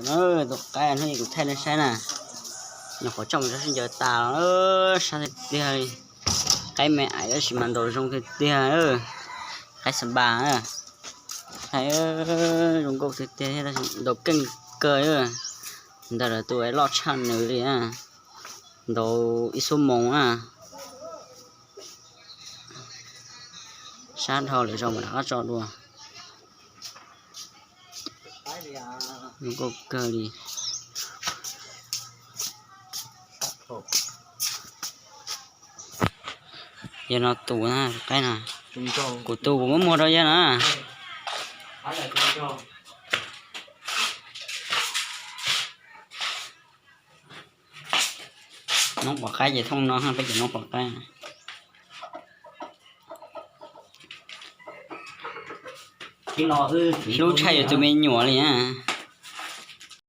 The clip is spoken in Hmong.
Tus qaib hnub kuv thaij nej saib na, nyuam qhuav coj mus tso sib ncaws tas, sab tiag tiag li. Qaib me aim tab sis mas ntaus zoo tiag tiag. Qaib xab npas, zoo nkauj tiag tiag, ntaus keej kawg. Ntawm lawv tus loj tshaj nws li, ntaus ib xuab moos na. Sab dhau lawm, zoo mas rov qab tso dua. Zoo nkauj kawg li. Yog no tus na, qaib no. Kuv tus kuv muab muag rau yawg na. Noob pom qaib ces thooj no, peb cov noob pom qaib. Hlub tshaj yus tus me nyuam li na.